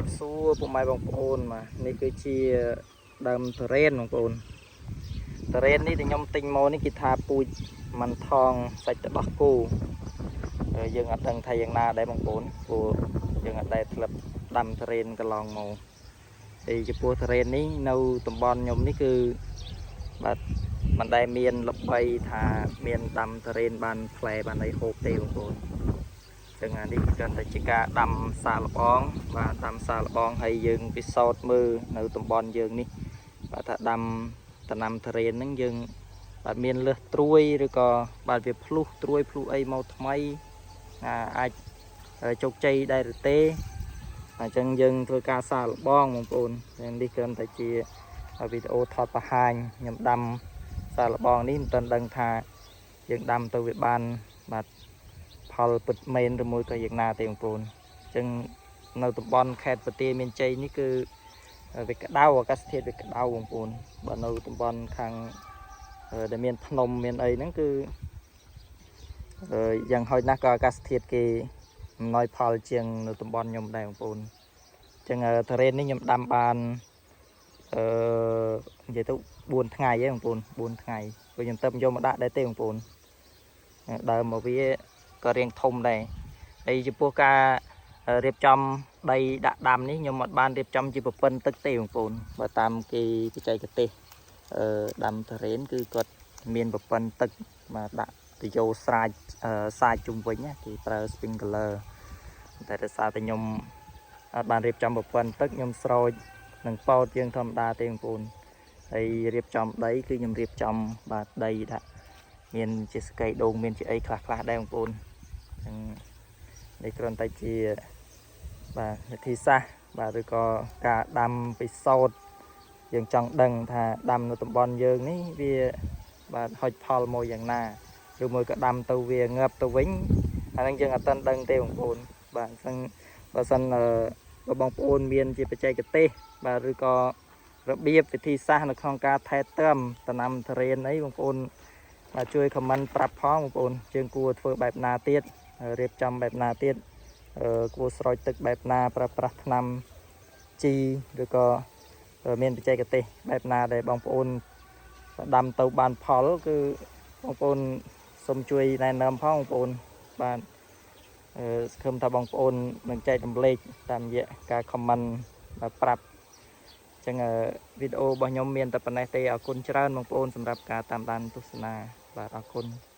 រាបសួរពុកម៉ែបងប្អូនបាទនេះគឺជាដើមទុរេនបងប្អូនទុរេននេះដែលខ្ញុំទិញមកនេះគេថាពូជមិនថងសាច់ទឹកដោះគោយើងអត់ដឹងថាយ៉ាងណាដែរបងប្អូនព្រោះយើងអត់ដែលធ្លាប់ដាំទុរេនកន្លងមកហើយចំពោះទុរេននេះនៅតំបន់ខ្ញុំនេះគឺបាទមិនដែលមានល្បីថាមានដាំទុរេនបានផ្លែបានអីហូបទេបងប្អូន ចឹងអានេះគ្រាន់តែជាការដាំសាកល្បងបាទដាំសាកល្បងហើយយើងពិសោធន៍មើលនៅតំបន់យើងនេះបាទថាដាំដំណាំទុរេនហ្នឹងយើងបាទមានលើសត្រួយឬក៏បាទវាភ្លុះត្រួយភ្លុះអីមកថ្មីអាអាចជោគជ័យដែរឬទេអញ្ចឹងយើងធ្វើការសាកល្បងបងប្អូនចឹងនេះគ្រាន់តែជាវីដេអូថតបង្ហាញខ្ញុំដាំសាកល្បងនេះមិនទាន់ដឹងថាយើងដាំទៅវាបានបាទ ផលពិតមែនឬមួយក៏យ៉ាងណាទេបងប្អូនអញ្ចឹងនៅតំបន់ខេត្តបន្ទាយមានជ័យនេះគឺវាក្តៅអាកាសធាតុវាក្តៅបងប្អូនបើនៅតំបន់ខាងដែលមានភ្នំមានអីហ្នឹងគឺយ៉ាងហោចណាស់ក៏អាកាសធាតុគេអំណោយផលជាងនៅតំបន់ខ្ញុំដែរបងប្អូនអញ្ចឹងទុរេននេះខ្ញុំដាំបានអឺនិយាយទៅ4ថ្ងៃឯងបងប្អូន4ថ្ងៃព្រោះខ្ញុំទៅយកមកដាក់ដែរទេបងប្អូនដើមមកវា ក៏រៀងធំដែរហើយចំពោះការរៀបចំដីដាក់ដាំនេះខ្ញុំអត់បានរៀបចំជាប្រព័ន្ធទឹកទេបងប្អូនបើតាមគេបច្ចេកទេសអឺដាំទុរេនគឺគាត់មានប្រព័ន្ធទឹកមកដាក់ទៅយោស្រាចសាចជុំវិញណាគេប្រើ sprinkler តែដោយសារតែខ្ញុំអត់បានរៀបចំប្រព័ន្ធទឹកខ្ញុំស្រោចនឹងពោតយើងធម្មតាទេបងប្អូនហើយរៀបចំដីគឺខ្ញុំរៀបចំបាទដីដាក់មានជាស្កៃដូងមានជាអីខ្លះខ្លះដែរបងប្អូន ចឹងនេះគ្រាន់តែជាបាទវិធីសាស្ត្របាទឬក៏ការដាំពិសោធន៍យើងចង់ដឹងថាដាំនៅតំបន់យើងនេះវាបាទហុចផលមកយ៉ាងណាឬមួយក៏ដាំទៅវាងាប់ទៅវិញអាហ្នឹងយើងអត់ទាន់ដឹងទេបងប្អូនបាទអញ្ចឹងបើសិនបើបងប្អូនមានជាបច្ចេកទេសបាទឬក៏របៀបវិធីសាស្ត្រនៅក្នុងការថែទាំដំណាំទុរេនអីបងប្អូនបាទជួយ comment ប្រាប់ផងបងប្អូនយើងគួរធ្វើបែបណាទៀត រៀបចំបែបណាទៀតគួរស្រោចទឹកបែបណាប្រើប្រាស់ថ្នាំជីឬក៏មានបច្ចេកទេសបែបណាដែលបងប្អូនដាំទៅបានផលគឺបងប្អូនសូមជួយណែនាំផងបងប្អូនបាទសង្ឃឹមថាបងប្អូននឹងចែករំលែកតាមរយៈការ comment បាទប្រាប់អញ្ចឹងវីដេអូរបស់ខ្ញុំមានតែប៉ុណ្ណេះទេអរគុណច្រើនបងប្អូនសម្រាប់ការតាមដានទស្សនាបាទអរគុណ។